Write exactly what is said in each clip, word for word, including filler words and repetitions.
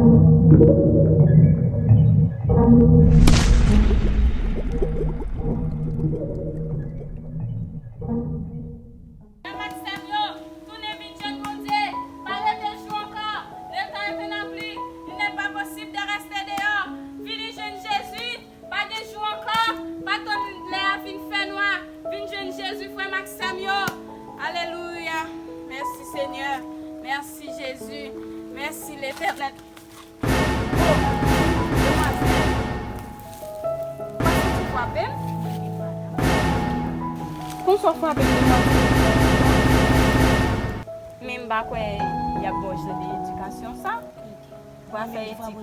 Frè m ak sè m yo, tounen vin jwenn Bondye. Pa rete jou ankò. Le temps est un abus. Il n'est pas possible de rester dehors. Vini jwenn Jezi. Pa gen jou ankò. Pa tann lè a vin fè nwa. Vin jwenn Jezi, frè m ak sè m yo. Alelouya. Mèsi, Senyè. Mèsi, Jezi. Mèsi, Letènèl. Oh, demwazèl, ou pa santi w frape m? Konsa w frape m, demwazèl? Men m pa kwè y ap ba w jan de edikasyon sa. Ou pa fè etid.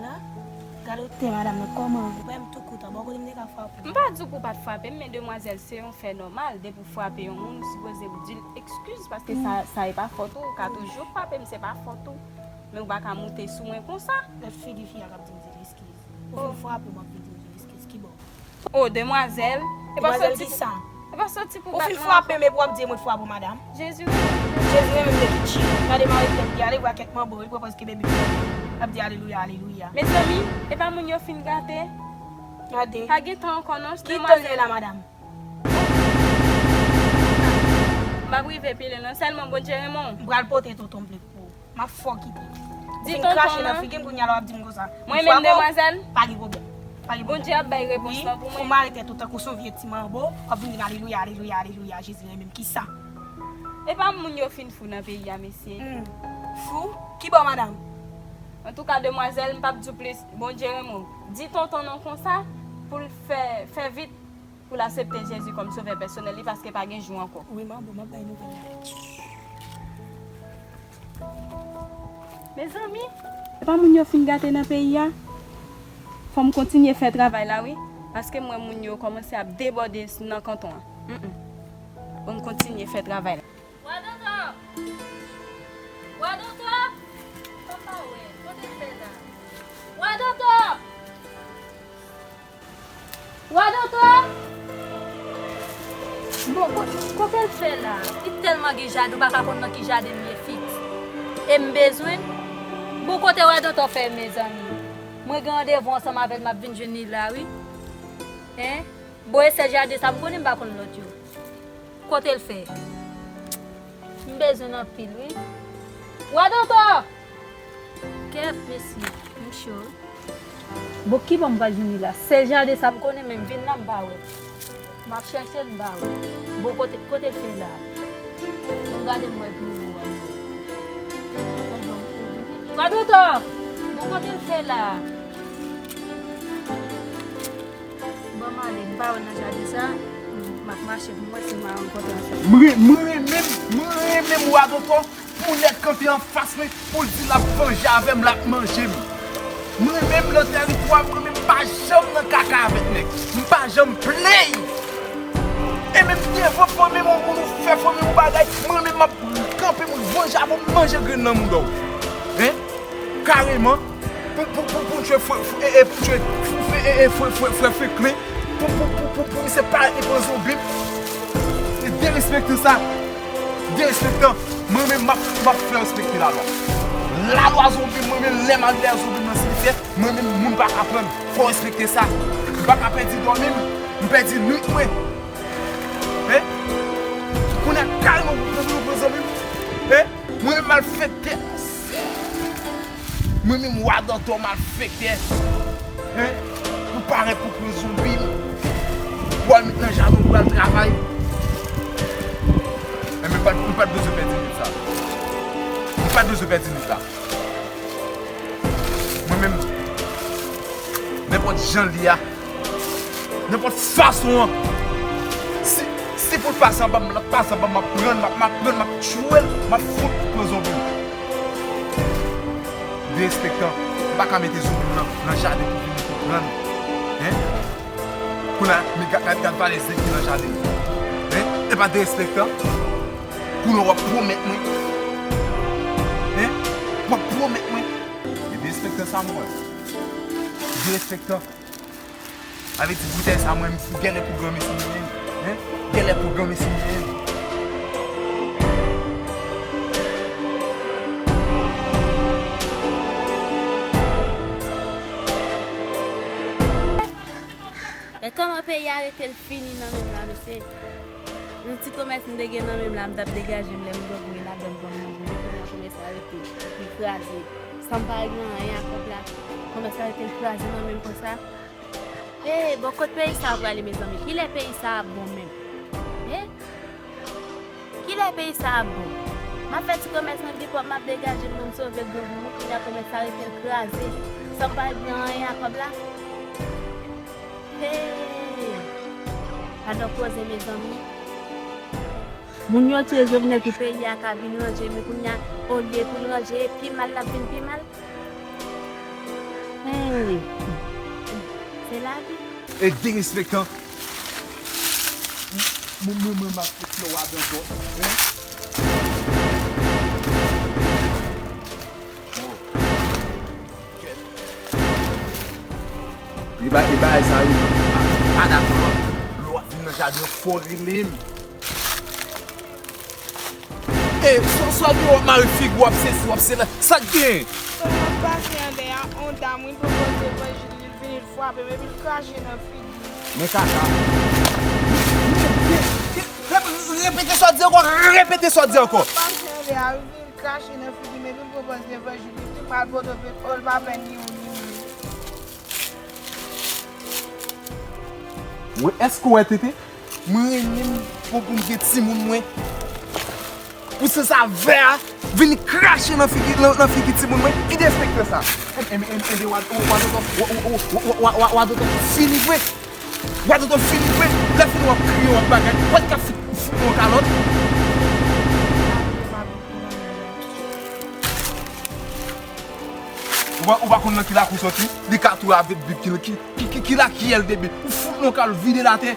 Gade w te madanm nan kòman? Ou wè m tou kout an, bò kote m te ka frape w. M pa di w pou w pa t frape m, men demwazèl, se yon fè nòmal. Depi w frape yon moun, ou sipoze di l ekskiz, paske sa, sa e pa fòt ou. Ou ka toujou frape m, se pa fòt ou. Men ou pa ka moute sou mwen konsa. Gad figi fi a k ap di m di l eskiz. Ou fin frape m, w ap vin di m di l eskiz. Ki bò? Oh, demwazèl. E pa soti pou, e pa soti pou bat mwen. Ou fin frape m epi w ap di e mwen k frape w, madanm. Jezi renmen m. Jezi renmen m de kit chyen. Gade mari tèt li ale, vwa kèk manbo, li pran pòz kenbe Bib la. L ap di alelouya, alelouya. Mezanmi, e pa moun yo fin gate. Gade. Pa gen tan ankò non, demwazèl. Ki tan nou ye la, madanm? M p ap rive pi lwen non, sèlman Bondye renmen w. M pral pote tonton m plen pou ou. M ap fè w kite. Di tonton nan. Ou fin krache nan figi m, kounye a la w ap di m konsa. Mwen menm, demwazèl? Pa gen pwoblèm. Pa gen pwoblèm. Bondye ap bay repons lan pou mwen. Wi, ou mare tèt ou tankou se yon vye ti manbo, w ap vin di m alelouya, alelouya, alelouya, Jezi renmen m. Kisa? E pa moun yo fin fou nan peyi a, mesye. Hmm. Fou? Ki bò, madanm? Antouka, demwazèl, m p ap di w plis. Bondye renmen w. Di tonton nan konsa pou l fè, fè vit pou l aksepte Jezi kòm sovè pèsonèl li, paske pa gen jou ankò. Wi, manbo, m ap bay nouvèl la. Mezanmi, e pa moun yo fin gate nan peyi a? Fò m kontinye fè travay la, wi, paske m wè moun yo kòmanse ap debòde nan kanton an. Mm, mm. Fò m kontinye fè travay la. Wa Dantò! Wa Dantò! Papa wè, kote l fè la? Wa Dantò! Wa Dantò! Bon, ko-, kote l fè la? Li tèlman gen jaden, ou pa ka konn nan ki jaden l ye, fit. E m bezwen l. Bon, kote Wa Dantò fè, mezanmi? Mwen gen randevou ansanm avè l, m ap vin jwenn li la, wi. Hein? Bon, e sèl jaden sa m konnen, m pa konn lòt yo. Kote l fè? M bezwen l anpil, wi. Wa Dantò! Kèt, mesye, m cho, wi. Bon, ki bò m pral jwenn li la? Sèl jaden sa m konnen, men m vin la, m pa wè l. M ap chèche l, m pa wè l. Bon, kote, kote l fè la? Bon, gade m wè pi wo a. Wa Dantò! Bon, kote l fè la? Ban m ale, m pa wè nan jaden sa, m ap mache pou m wè si m a rankontre ansanm. M re-, m renmen m, m renmen m Wa Dantò, pou nèg kanpe anfas mwen, pou l di l ap vanje avè m, l ap manje m. M renmen m nan tèritwa, m renmen m pa janm nan kaka avèk nèg. M pa janm play. E menm devan fanmi m, yon moun ou fè fanmi m yon bagay, m renmen m ap kanpe, m vanje avè w, m manje grenn nan mouda w. Hein? Kareman, pou, pou, pou, pou tchwe frè, frè, e, e, pou tchwe frè, e, e, frè, frè, frè Feklen, pou, pou, pou, pou, pou misye parèt li pran zonbi m. Se derespektan sa. Derespektan. Mwen menm, m ap, m ap fè respekte lalwa. Lalwa zonbi m, mwen menm, lè m al dèyè zonbi m nan simityè, mwen menm, moun pa ka pran m. Fò w respekte sa. M pa ka pèdi dòmi m, m pèdi nwit mwen. Hein? Kounye a, kareman, pou, pou, pou, pou zanmi m. Hein? Mwen menm malfektè. Mwen menm wa dantò malfektè. Hein? Ou parèt pou pran zonbi m. Pou al met nan jaden, pou al travay. Enben, m pa, m pa t bezwen pèdi nwit sa. M pa t bezwen pèdi nwit la. Mwen menm, nenpòt jan l ye a, nenpòt fason an, si, si pou l pase anba m, l ap pase anba m, m ap pran l, m ap, m ap pran l, m ap tchwe l, m ap fout pran zonbi l. Derespektan, m pa ka mete zonbi m nan, nan jaden pou vini pou pran l. Hein? Kounye a, men gad, gad, gad valè zen ki nan jaden. Hein? E pa derespektan? Kounye a w ap pwomèt mwen. Hein? W ap pwomèt mwen. E derespektan sa mwen wè. Derespektan. Sa vle di boutèy sa mwen, m genlè pou granmesi m menm. Hein? Genlè pou granmesi m menm. Kòman peyi a rete l fini nan men m la, mesye? Yon ti komès m te gen nan men m la, m t ap degaje m, lè m gangouye ladan m, ban m gangouye, kounye a komès la rete, li kraze. San m pa regle anyen a kòb la, komès la rete l kraze nan men m konsa. Hey, bon, kot peyi sa a prale, mezanmi? Kilè peyi sa a ap bon menm? Hey! Kilè peyi sa a ap bon? M ap fè ti komès mwen bipòp, m ap degaje m, m sove gwo gwo, kounye a komès la rete l kraze. San m pa regle anyen a kòb la. Hey! Gadon koze, mezanmi. Moun yo tiye Jovenel pou peyi a ka vin ranje, men kounye a, olye pou l ranje, e pi mal l ap vin pi mal. Hey! Se lavi. E derespektan. Mwen, mwen, mwen, m ap fè w adan kò. Li ba, li bagay sa, wi. Pa, pa dakò, lò. Lè w ap vin nan jaden, fò w rele m. E, swa, swa gen w ap mare figi w, w ap sesi, w ap sela. Sa k gen? Lè w ap pase anlè a, on dam, wi, pwopoze evanjil, li vini, l frape m, epi l krache nan figi m. Men kaka. Repete sa w di ankò, repete sa w di ankò. Lè w ap pase anlè a, wi, vin krache nan figi m, epi l pwopoze evanjil, li di m al pote w, l pa pè ni ou ni ou. Mwen, èske w wè tete? Mwen renmen m pou, pou m gen timoun mwen. Pou se sa vè a vin krache nan figi, nan, nan figi timoun mwen. Ki derespektan sa? Enben, enben, enben, wa, wa, wa, wa, wa, wa, wa, wa, wa, wa, wa, wa, wa, fini vre. Wa, wa, wa, fini vre. Lè fini w ap kriye, w ap bagay. Wa, ka fout, fout yon kalòt. Ou pa, ou pa konn nan ki lakou soti? Li ka tou avèk bib ki, ki, ki, ki, ki la ki L D B. Ou fout non kal vide l atè.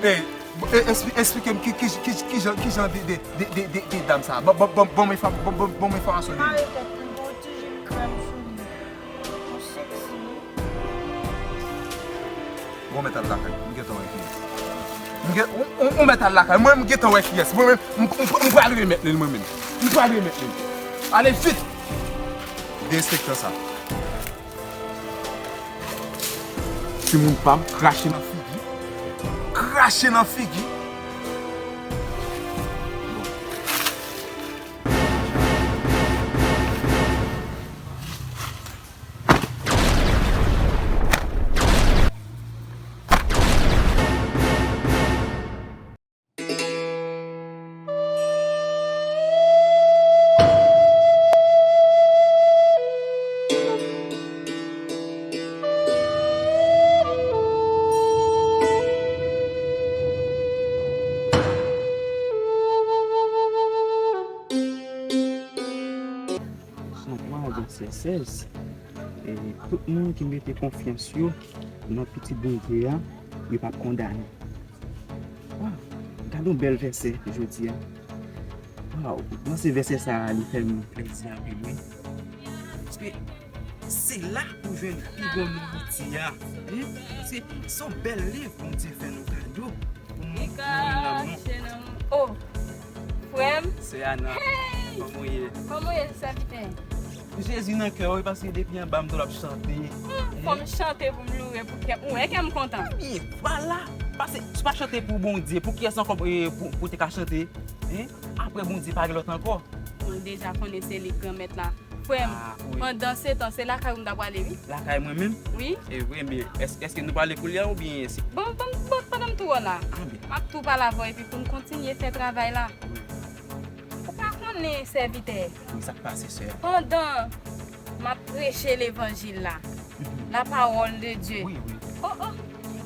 Ey, e, espli-, esplike m ki, ki, ki, ki jan, ki jan de, de, de, de, de, de dam sa. Ban, ban, ban, ban m enfò-, ban, ban, ban m enfòmasyon de li. Mare tèt li, gon ti jip krèm sou li. Yon seksi. Bon, mèt al lakay. M gentan wè kiyès. M gen, ou, ou, ou mèt al lakay. Mwen, m gentan wè kiyès. Mwen menm, m, m, m pral remèt li, mwen menm. M pral remèt li. Ale vit! Derespektan sa. Timoun pa m krache nan figi. Krache nan figi. San twa vèsè sèz. E tout moun ki mete konfyans yo nan Pitit Bondye a, yo p ap kondane. Waw, gade yon bèl vèsè jodi a. Waw, mwen se vèsè sa a, li fè m plezi anpil, wi. Paske se la pou jwenn pi bon nouriti a. Wi, paske se yon bèl liv Bondye fè nou kado pou moun, pou moun nan nou. Oh, frè m. Sè Ana, hey! Kòman w ye? Kòman w ye, sèvitè? Jezi nan kè w, wi, paske depi anba m t ap chante. Hmm, fò m chante pou m loure pou kè m. Ou wè kè m kontan. Ebyen, vwala. Paske si w pa chante pou Bondye, pou kiyès ankò, eh, pou, pou w te ka chante? Hein? Apre Bondye, pa gen lòt ankò. Mwen deja konnen se li Granmèt la. Frè m, ah, wi, pandan se tan, se lakay ou m ta prale, wi. Lakay mwen menm? Wi. E vre, men èske, èske nou prale koulye a oubyen se... Bon, bon, bon, pandan m tou wè w la, ah, byen, m ap tou pale avè w epi pou n kontinye fè travay la. Wi. Ou pa konnen, sèvitè. Wi, sa k pase, sè? Pandan m ap preche levanjil la, mhm, la parole de Dieu. Wi, wi. Oh, oh.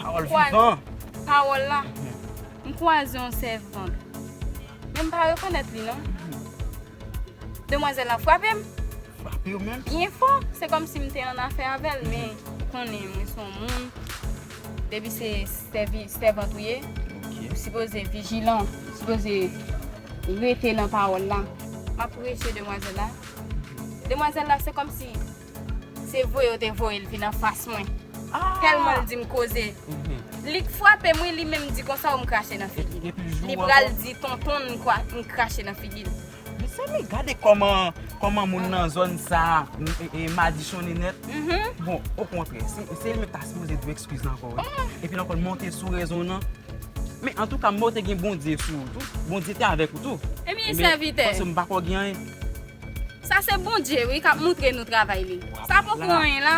Pawòl vivan. Pawòl la. Mhm. M kwaze yon sèvant. Men m pa rekonèt li, non. Mhm. Demwazèl la frape m. Frape w menm? Byen fò. Se kòmsi m te an afè avè l, men ou konnen mwen se yon moun. Depi se sèvi-, sèvant ou ye, ok, ou sipoze vijilan, ou sipoze rete nan pawòl la. M ap preche demwazèl la. Demwazèl la, se kòmsi se voye yo te voye l vin anfas mwen. Ah! Tèlman l di m koze. Mhm. Li frape m, wi, li menm di konsa, ou m krache nan figi l. Li pral di tonton m, m kwa-, m krache nan figi l. Mezanmi, gade kòman Kòman moun nan zòn sa a, m, e, e, madichonnen nèt. Bon, okontrè, se, se li menm k ta sipoze di w eskiz la ankò, wi. Epi l ankò l monte sou rezo w nan. Men antouka, m wè w te gen Bondye sou ou tou. Bondye te avèk ou tou. Ebyen, sèvitè. Paske m pa kwè w gen anyen. Sa se Bondye, wi, k ap montre nou travay li. Sa poko anyen la.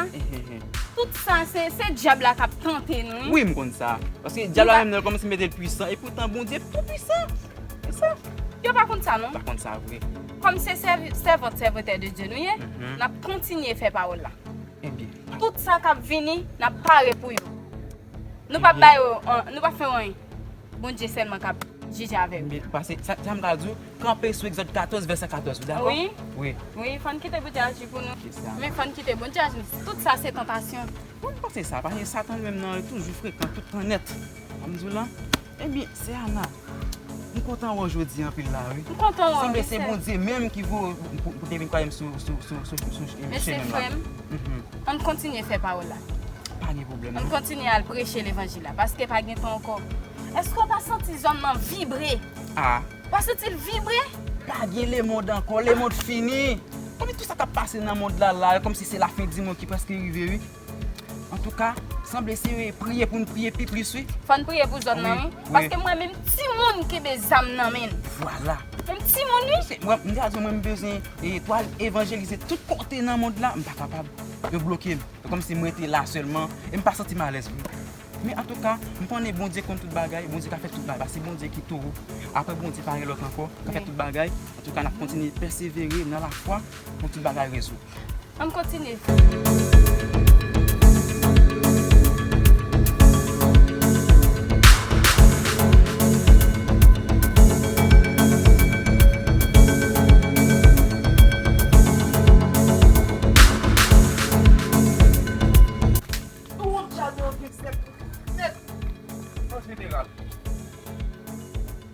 Tout sa, se, se dyab la k ap tante nou, wi. Wi, m konn sa. Paske dyab la menm nan, l kòmanse mete l pwisan. Epoutan, Bondye tou pwisan. Se sa. Yo pa konn sa, non. Pa konn sa vre. Kòm se sèvi-, sèvant, sèvitè de Dye nou ye, n ap kontinye fè pawòl la. Ebyen. Tout sa k ap vini, n ap pare pou yo. Nou p ap ba yo, an, nou p ap fè yo anyen. Bondye sèlman k ap jije avè yo. Ebyen, pase, sa, sa m ka di w, kanpe sou Egzòd katòz, vèsè katòz, ou dakò? Wi. Wi. Wi, fò n kite Bondye aji pou nou. Men fò n kite Bondye aji. Tout sa se tantasyon. Mwen, m panse sa, paske Satan li menm nan, li toujou frekan tout tan nèt. Sa m di w la? Ebyen, sè Ana, m kontan wè w jodi anpil la, wi. M kontan wè w, wi, sè. Sanble se Bondye menm ki voye w pou, pou te vin kwaze m sou, sou, sou, sou, sou, sou chemen m la. Men se frè m, ann kontinye fè pawòl la. Pa gen pwoblèm, non. Ann kontinye al preche levanjil la, paske pa gen tan ankò. Èske w pa santi zòn nan vibre? A. W pa santi l vibre? Pa gen lemonn ankò, lemonn fini. Kòm tout sa k ap pase nan mond la, la, kòmsi se lafen di mond ki prèske rive, wi. Antouka, sanble se priye pou n priye pi plis, wi. Fò n priye pou zòn nan, wi. Wi, wi. Paske m wè menm timoun kenbe zam nan men l. Vwala. Menm timoun, wi. Se, mwen, m te a di w, mwen, m bezwen, e, pou al evanjelize tout kote nan mond la, m pa kapab. Yo bloke m. Se kòmsi m rete la sèlman, e m pa santi m alèz vre. Men antouka, m konnen Bondye konn tout bagay, Bondye ka fè tout bagay. Paske se Bondye ki towo. Apre Bondye, pa gen lòt ankò, ka fè tout bagay. Antouka, n ap kontinye pèsevere nan lafwa pou tout bagay rezoud. Ann kontinye. Tout jaden an gen sèk nèt. An jeneral.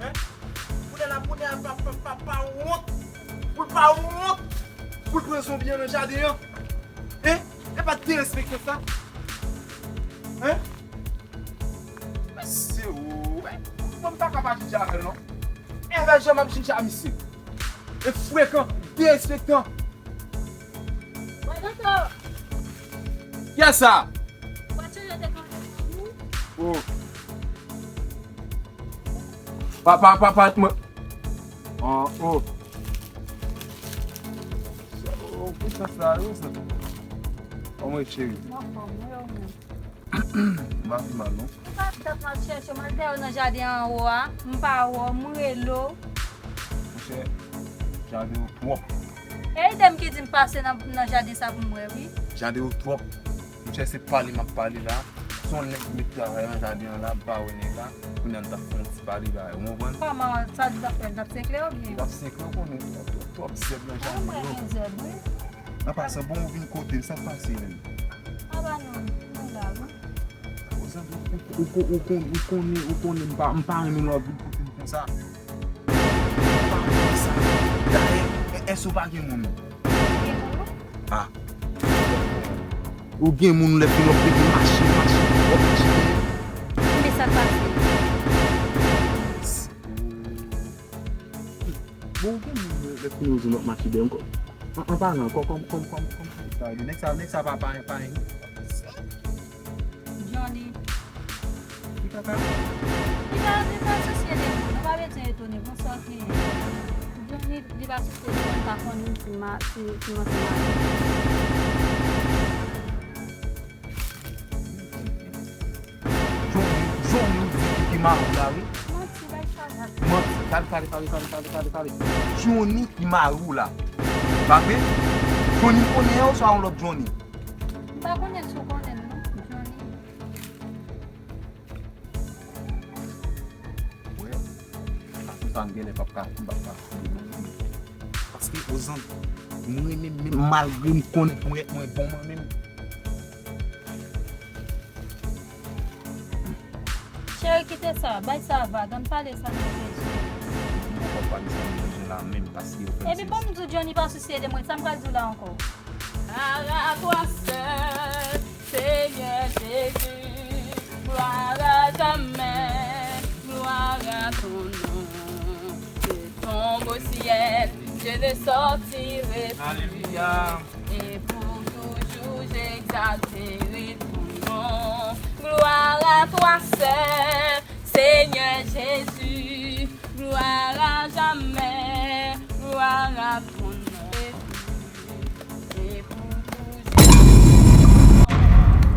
Hein? Kounye a la, kounye a, pa, pa, pa, pa wont. Pou l pa wont. Pou l pran zonbi an nan jaden an. Hein? E pa derespektan sa. Hein? Mesye, o, mwen, mwen pa ka pa jije avè l, non. E avè jan m ap jije a misye. E frekan, derespektan. Mwen, doktè. Kiyès sa? Ou pa tcheke te kanpe pou ou? Oh. Papa, papa, mwen. Oh, oh. Oh, pou sa sa, yo, sa. Kòman e, cheri? M anfòm, wi, ou menm? M pa pi mal, non. M pa t ap mal chèche w, m al dèyè w nan jaden anwo a, m pa wè w, m rele w. Monchè, jaden yo twòp. E idem ki di m pase nan, nan jaden sa pou m wè, wi. Jaden yo twòp. Monchè, se pale m ap pale la. Se yon nèg ki met travay nan jaden an la, m pa wè nèg la. Kounye a n t ap fè yon ti pale bagay, ou konprann? Kòman sa l t ap fè? L t ap senkle oubyen? L t ap senkle, ou konnen, twòp, twòp zèb nan jaden yo. An pasan, bon, ou vin kote m, sa k pase menm? Apa non, nou la, wi. Ou, ou, ou, ou, ou konnen, ou konnen, ou konnen m pa, m pa renmen lè w ap vin kote m konsa. M pa renmen sa. Dayè, èske w pa gen moun? Gen moun, wi. Ah. Ou gen moun lè fini w ap rete mache, mache, w ap mache. Men sa k pase? Bon, ou gen moun lè fini w di m ap mache dèyè m kò. An, an palan, kò, kòm, kòm, kòm, kòm. Sa vle di, nèg sa, nèg sa pa, pa, pa, Johnny. Li pa ka? Li pa, li pa sousye de moun. Nou pa bezwen etone, bonswa, ki Johnny, li pa sousye de moun, pa konnen si ma, si, si mwen se mari. Johnny, Johnny, ou di ki, ki mari w la, wi. Manti, bay chavak. Manti, tande, tande, tande. Johnny ki mari w la. Pa vre? Johnny m konnen an, oswa yon lòt Johnny? M pa konnen si w konnen l, non, Johnny. Wè, akoz sa m genlè p ap ka, m p ap ka. Paske ozan, mwen menm, menm malgre m konnen mwen, mwen bon mwen menm. Cheri, kite sa, bay sa vag, ann pale sa nou bezwen. M poko pale sa nou bezwen la menm, paske yo fè m sezi. Epi pou m di w Johnny pa sousye de mwen, sa m pral di w la ankò? Gloire à toi seul, Seigneur Jésus, gloire à jamais, gloire à ton nom, que tombe au ciel. Je ne sortirai plus. Alléluia. Et pour toujours j'exalterai ton nom. Gloire à toi seul, Seigneur Jésus. Gloire à jamais. Gloire à ton nom. Et pour toujours.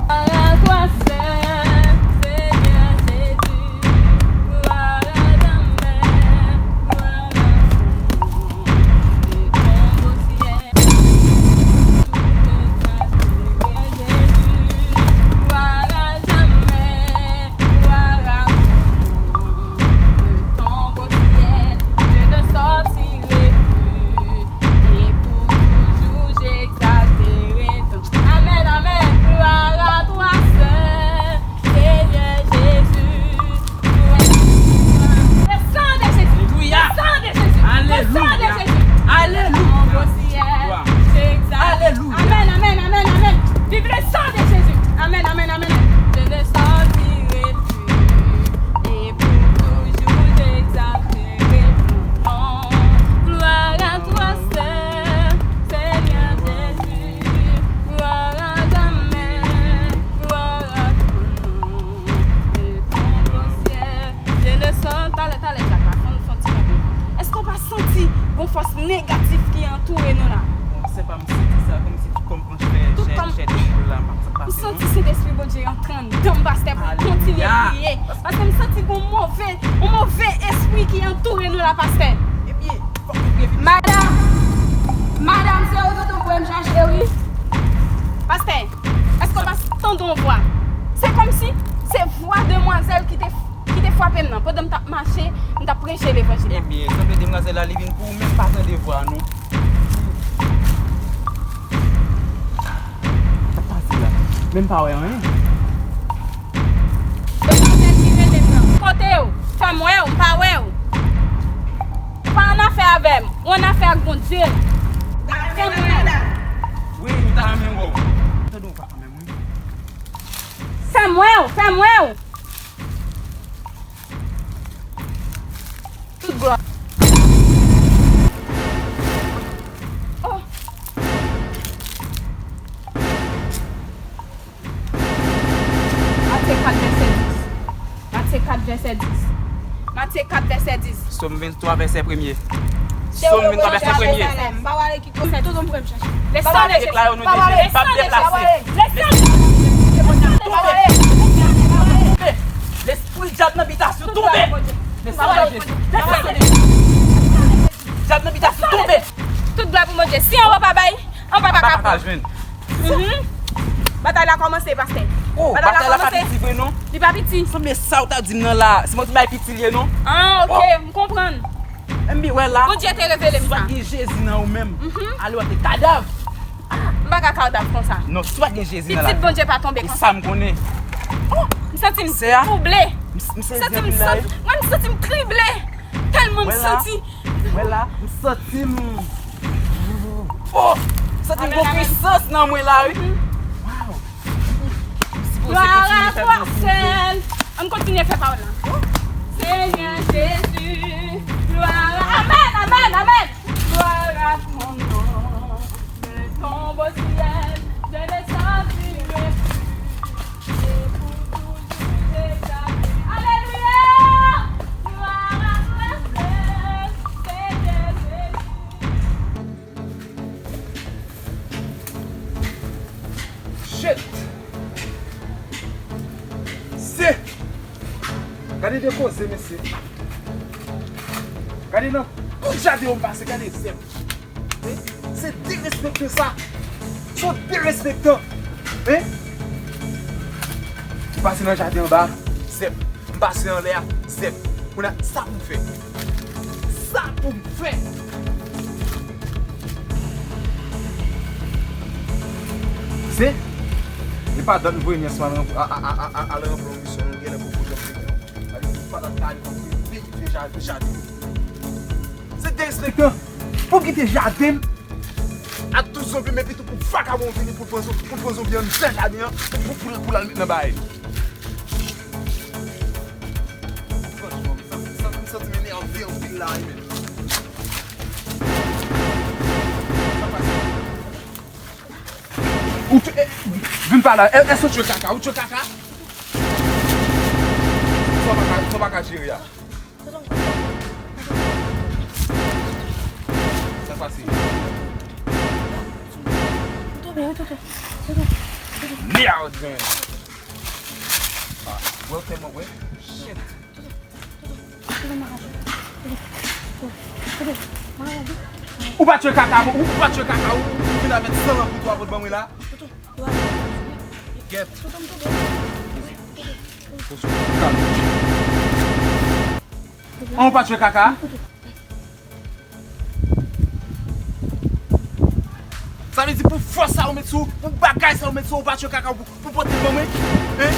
Gloire à toi seul, Seigneur Jésus. Gloire à jamais. Gloire à ton nom. Et tombe au ciel. Tout est à toi, Jésus. Gloire à jamais. Gloire à ton nom. Et tombe au ciel. Je ne sortirai plus. Et pour toujours j'exalterai ton. Amen, amen. Gloire à toi seul, Seigneur Jésus. Le sang de Jésus. Alléluia. Le sang de Jésus. Le sang de Jésus. Alléluia. Gloire. Alléluia. Amen, amen, amen, amen. Vive le sang de Jésus. Amen, amen, amen. Je ne sortirai plus. Et pour toujours j'exalterai ton nom. Gloire à toi seul, Seigneur Jésus. Gloire à jamais. Gloire à ton nom. Et ton ciel. Je ne sens, talè, talè, talè, fon, fon ti kanpe. Èske w pa santi gon fòs negatif ki antoure nou la? Bon, se pa m santi sa, kòmsi tout kòm m fè chè, chè de poul la, m ap pase. M santi Sentespri Bondye antre anndan m, pastè, pou m kontinye priye. Paske m santi gon move, yon move espri ki antoure nou la, pastè. Ebyen, fòk nou priye vit. Madam, madam, se ou tonton pou m chache, wi. Pastè, èske w pa tande yon vwa? Se kòmsi se vwa demwazèl ki te ki te frape m nan, pandan m t ap mache, m t ap preche levanjil la. Ebyen, sanble demwazèl la, li vin pou ou menm, pa tande vwa, non. Sa k pase la? Menm pa wè anyen. Demwazèl ki rele m nan. Kote w? Fè m wè w, m pa wè w. Ou pa annafè avè m, ou annafè ak Bondye. Fè m wè w. Wi, m ta renmen wè w. Tande yon vwa kanmenm, wi. Fè m wè w, fè m wè w. Tout glwa. Oh. Matye kat vèsè dis. Matye kat vèsè dis. Matye kat vèsè dis. Sòm venntwa vèsè premye. Sòm venntwa vèsè premye. M pa wale ki konsèy tout moun pou m chache. Leson de Jezi. Deklare nou de Jezi p ap deplase. Leson de Jezi. Tonbe. Lespri dyab nan bitasyon tonbe. Leson de Jezi. Leson de Jezi. Dyab nan bitasyon tonbe. Tout glwa pou Bondye. Si anwo pa bay, anba pa ka pran. Anba pa ka jwenn. Mhm. Batay la kòmanse, pastè. Oh, batay la pa piti vre non. Li pa piti. Sanble sa w ta di m nan la. Se mwen ki bay piti l ye non. Ah, ok, m konprann. Enben wè la. Bondye te revele m sa. Si w pa gen Jezi nan ou menm, ale w ap te kadav. Ah, m pa ka kadav konsa. Non, si w pa gen Jezi nan lavi. Pitit Bondye pa tonbe konsa. E sa m konnen. Oh, m santi m twouble. M santi m, mwen m santi m trible. Tèlman m santi. Wè la, m santi m. Oh, m santi m gon pwisans nan mwen la wi. Wow. Glwa a twa sèl. Ann kontinye fè pawòl la. Senyè Jezi, glwa a, amèn, amèn, amèn. Gloire à ton nom, je tombe au ciel, je ne sortirai plus, et pour toujours j'exalterai. Alléluia! Gloire à toi seul, Seigneur Jésus. Shit! Se! Gade de koze, mesye. Gade nan tout jaden yo m pase, gade zèb. Hein? Se derespektan sa. Se yon derespektan. Hein? M pase nan jaden anba, zèb. M pase anlè a, zèb. Kounye a, sa pou m fè? Sa pou m fè? Se, e pa dat m voye nyès mwen al ranpl-, a, a, al ranpli yon misyon, nou genlè poko janm fini. Gade, pa dat ta al ranpli vit fè jaden, jaden. Se derespektan. Pou kite jaden m ak tout zonbi m, epi tou pou vakabon vini pou l pran zon-, pou l pran zonbi anndan jaden an, pou, pou, pou l al met nan bagay li. Franchman, m santi, m santi, m santi m enève anpil la wi, men. Ou tchwe, eh, vin pa la. Eh, eh, se w tchwe kaka, ou tchwe kaka? Sa w pa ka, sa w pa ka jere a. Sa pase. Merde, man. Ah, wè, tèlman wè. Shit. Ou pa tchwe kaka, ou, ou pa tchwe kaka, ou, ou vin avèk san lan kouto a pou ban mwen la. Gèt. Kalm. An, ou pa tchwe kaka? Sa vle di pou fòs sa ou met sou, pou bagay sa ou met sou, ou pa tchwe kaka, ou pou, pou pote l ban mwen? Hein?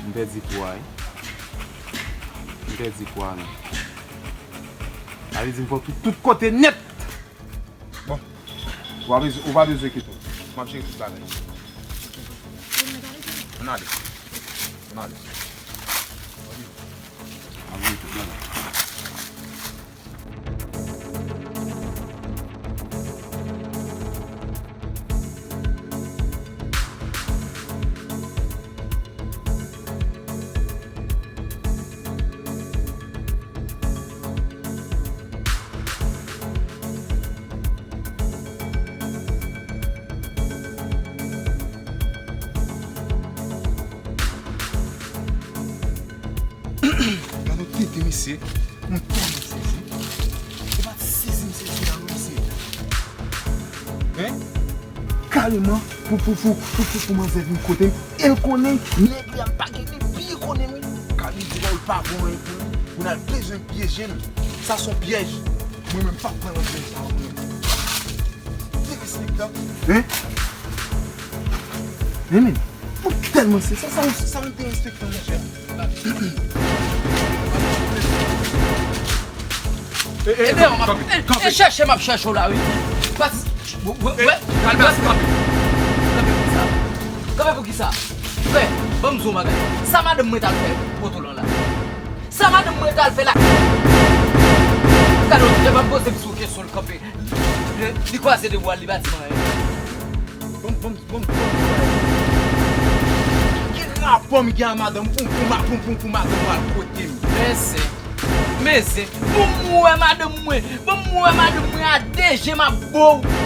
M pèdi pwa wi. M pèdi pwa wi. Sa vle di m fè tout, tout kote nèt. Bon. Ou pa bezwen, ou pa bezwen enkyete w. M ap jere tout bagay. Ann ale. Ann ale. M ap jere tout bagay. Gade yon tete mesye. M tèlman sezi. Se pa sezi m sezi la non mesye. Hein? Kareman, pou, pou, pou, pou, pou, pou manzè vin kote m. E l konnen, nèg la m pa gen li, byen konnen wi. Kale di w pa bon anyen pou li, pou n al bezwen pyeje l. Sa s on pyèj. Mwen menm, m p ap pran nan pyèj sa a, mwen. Derespektan. Hein? Men, men, ou tèlman se sa, sa, sa, sa, derespektan, monchè. E, e, e, e, chèche m ap chèche w la, wi. Pas, w, w, w, Kalbas, kanpe. Kanpe pou kisa? Kanpe pou kisa? Frè, ban m di w yon bagay. Sa madanm mwen t al fè poto lan la? Sa madanm mwen t al fè la? Gade w, devan m poze m sou kesyon l kanpe. Li, li kwaze de bwa, li pa di m anyen. Bon, bon, bon, bon. Ki rapò m gen a madanm pou, pou, ma- pou, pou, pou madanm mwen al kote m? Men zen. Men zen. Bon, m wè madanm mwen. Bon, m wè madanm mwen a de je m ap bo w.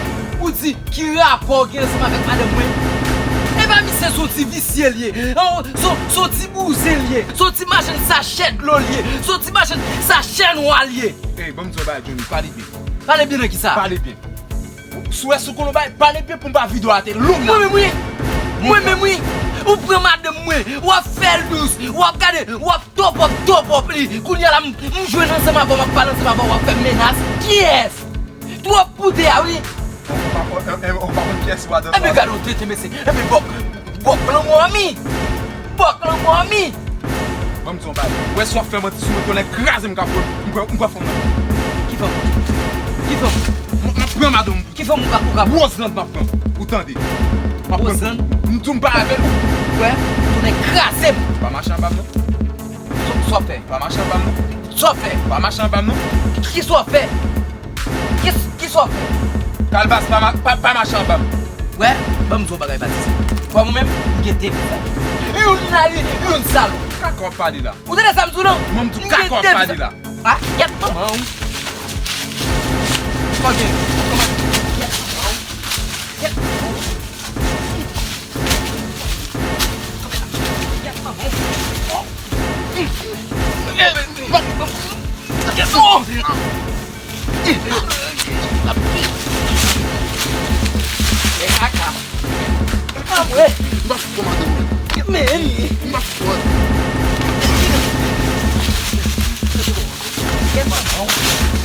Ou di, ki rapò w gen ansanm avèk madanm mwen? E pa misye se yon ti visye l ye. Se yon, se yon ti bouzen l ye. Se yon ti machann sachè dlo l ye. Se yon ti machann sachè nwa l ye. Ey, ban m di w yon bagay, Johnny, pale byen. Pale byen nan kisa? Pale byen. Si w wè si w konn yon bagay, pale byen pou m pa vide w atè. Lonm nan. Mwen menm wi. Mwen menm wi. Ou pran madanm mwen, w ap fè l dous, w ap gade, w ap top up, top up li. Kounye a la, m, m jwenn ansanm avè w, m ap pale ansanm avè w, w ap fè m menas. Kiyès? Twòp pou de a wi. Ou pa konn, e, e, ou pa konn kiyès ou adan. Enben gade yon tete mesye. Enben bòk, bòk lanmò a mi. Bòk lanmò a mi. Ban m di w yon bagay. Wè si w ap fè manti sou mwen, tonnè kraze m ka pran, m pran, m pran fanm nan. Ki fanm? Ki fanm? M, m ap pran madanm. Ki fanm ou ka, ou ka pran? Roseland m ap pran. Ou tande? M ap pran. Roseland? M di w m pa avè l. Wè, tonnè kraze m. Pa mache anba m non. Sa, sa w ap fè? Pa mache anba m non. Sa w ap fè? Pa mache anba m non. Ki sa w ap fè? Ki, ki sa w ap fè? Kalbas, pa ma-, pa, pa mache anba m. Wè, ban m di w yon bagay, Batis. Wè, mwen menm, m gen de vizaj. Youn lari, youn salon. Kaka w ap pale la. Ou tande sa m di w lan? Mwen, m di w kaka w ap pale la. Ah, yèt manman w. Ok. Yèt manman w. Yèt manman w.